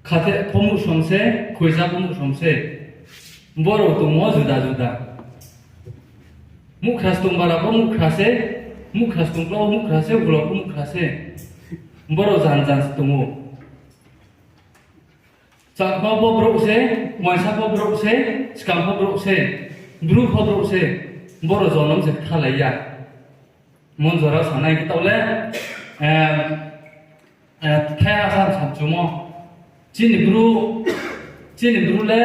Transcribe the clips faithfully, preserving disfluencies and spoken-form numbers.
Khathe pho muhsom se, khuisa pho muhsom se. Borao tongmo juda juda. Muhkhra stongbara pho muhkhra se, muhkhra stongkla pho muhkhra se, ulo pho muhkhra se. Borao jan jan se tong ou. Chakma pho brouh se, uaingsa pho brouh se, skang pho brouh se, bru pho brouh se, borao jonom se kthalai ya. Mon jora sanai khe taoh le, eh, eh, thai asa samchumo. Chini bru, chini bru le,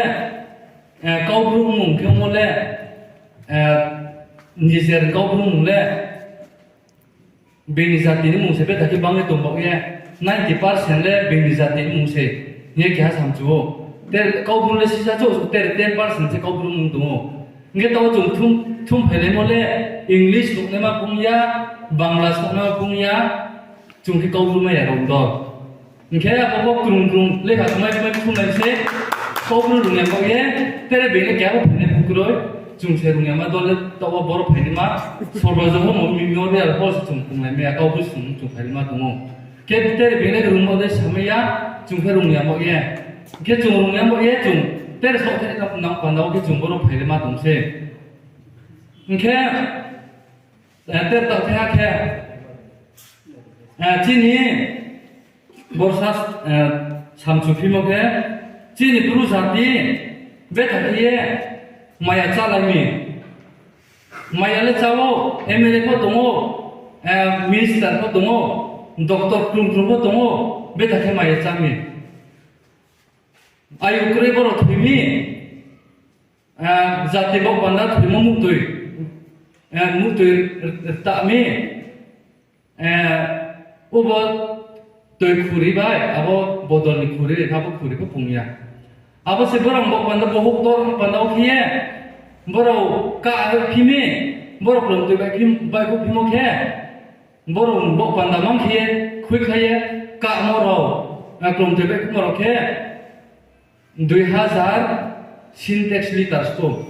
eh, Kaubru mung khe mo le, eh, nijer Kaubru mung le, bini jati ni mung se betha khe bang ye tong baoh ye, ninety percent le bini jati ni mung se, hing ye keha samchu ou. Ter Kaubru le sisa chouh, ter ten percent se Kaubru mung tong ou. Hing khe taoh chung thum, thum phailaimo le, English nuhnaima pung ya, Bangla nuhnaima pung ya, chung khe Kaubru mai ya rao do. Hing khe abo bo krung krung lekha kmai kmai thumnai se, Kaubru rung ya baoh ye, tere bini keha bo phainai phu kroi, chung se rung ya ma dol le taoh wo boro phainaima, sorba joho mo memorial hall se chung phunglaimai ya, Kaubru sung chung phainaima tong ou. Khe tere bini rungmo de samai ya, chung khe rung ya baoh ye. Khe chung rung ya baoh ye chung, tere saoh khe nang panda wo khe chung boro phainaima tong se. Hing khe, eh, ter taoh khe ha khe, eh, chini borsa, eh, samchu phimo khe, chini bru jati betha khe ye maya chálai mi. Maya le chá ou, M L A pho tong ou, eh, minister pho tong ou, doctor krung krung pho tong ou, betha khe maya chá mi. Ayu kroi borao thoi mi, eh, jati baoh panda thoimo muhtoi, eh, muhtoi rta mi, eh, obo toi khuri bai, abo bodol ni khuri, abo khuri pho pung ya. Abo se borao baoh panda, bohouh ktor panda wo khe ye, borao ka phi mi, borao klomtoi bai phi, bai pho phimo khe, borao baoh panda mang khe ye, khuikhlai ye, kamo rao, eh, klomtoi bai phimo rao khe, dui hazar Sintex litre sto.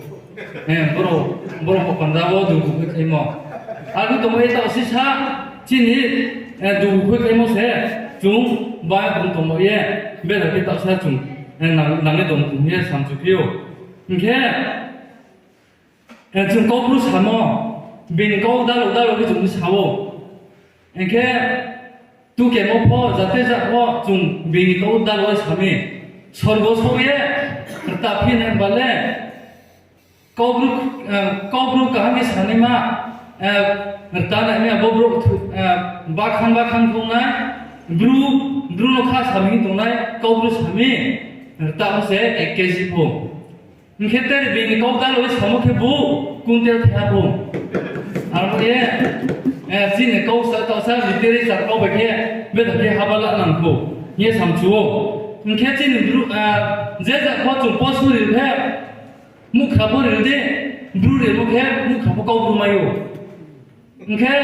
Eh, borao, borao baoh panda wo dugu khuikhlaimo. Aro tongmo ye taoh sisa chini, eh, dugu khuikhlaimo se chung bai bung tongmo ye, bera khe taoh sa chung, eh, nang, nang ye tong ye samchu phi ou. Hing khe, eh, chung Kaubru samo, bini kau dalo dalo khe chung sa ou. Hing khe, tukemo pho, jate ja pho, chung bini kau dalo sa mi. Sorgo souh ye, rta phi nai ba le, Kaubru, eh, Kaubru kaham ni sanaima, eh, rta nai mi abo brouh thu, eh, bakhan bakhan thung nai, bru, bru no kha sa mi tongnai, Kaubru sa mi, rta se ek K G pho. Hing khe tere bini kau dalo samo khe bo, kuntel thaiha pho. Aro ye, eh, chini kau sa, taoh sa literature kau bai khe, betha khe haba la nang pho, hing ye samchu ou. Hing khe chini bru, eh, je ja pho chung posu ri khe, muhkhra pho ri di, bru ri mo khe, muhkhra pho Kaubru mai ou. Hing khe,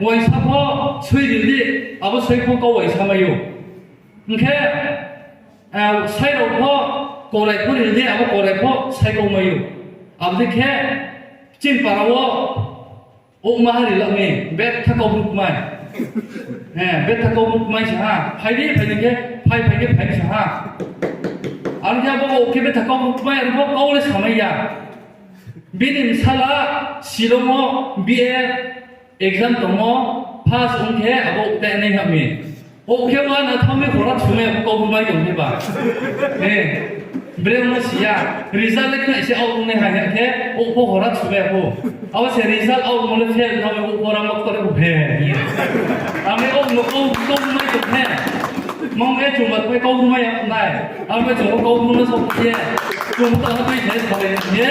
uaingsa pho soi ri di, abo soi pho kau uaingsa mai ou. Hing khe, eh, sai rao pho korai pho ri di, abo korai pho sai kau mai ou. Abo dei khe, chini para wo, ouhma ha ri la mi, betha Kaubru kmai. Eh, betha Kaubru kmai sa ha, phai di, phai di khe, phai, phai khe, phai sa ha. Aro khe abo khe betha Kaubru kmai, aro pho kau le samai ya. Bini bsala Shillong wo B A exam tongmo, pass ong khe abo te nai ha mi. O khe wa na thanng mi hora thumai abo Kaubru mai tong khe ba. Eh, breo no si ya. Result le khnai se out ong nai ha ya khe, o pho hora thumai abo. Abo se result out mo le fail thanng mi o pho rang doctor pho phe. Ame o no Kau-, Kaubru mai tong khe. Mong khe chung ba pai Kaubru mai ya nai. Ame chung Kaubru no sok ye. Chung ta ha pai khe sa le ye.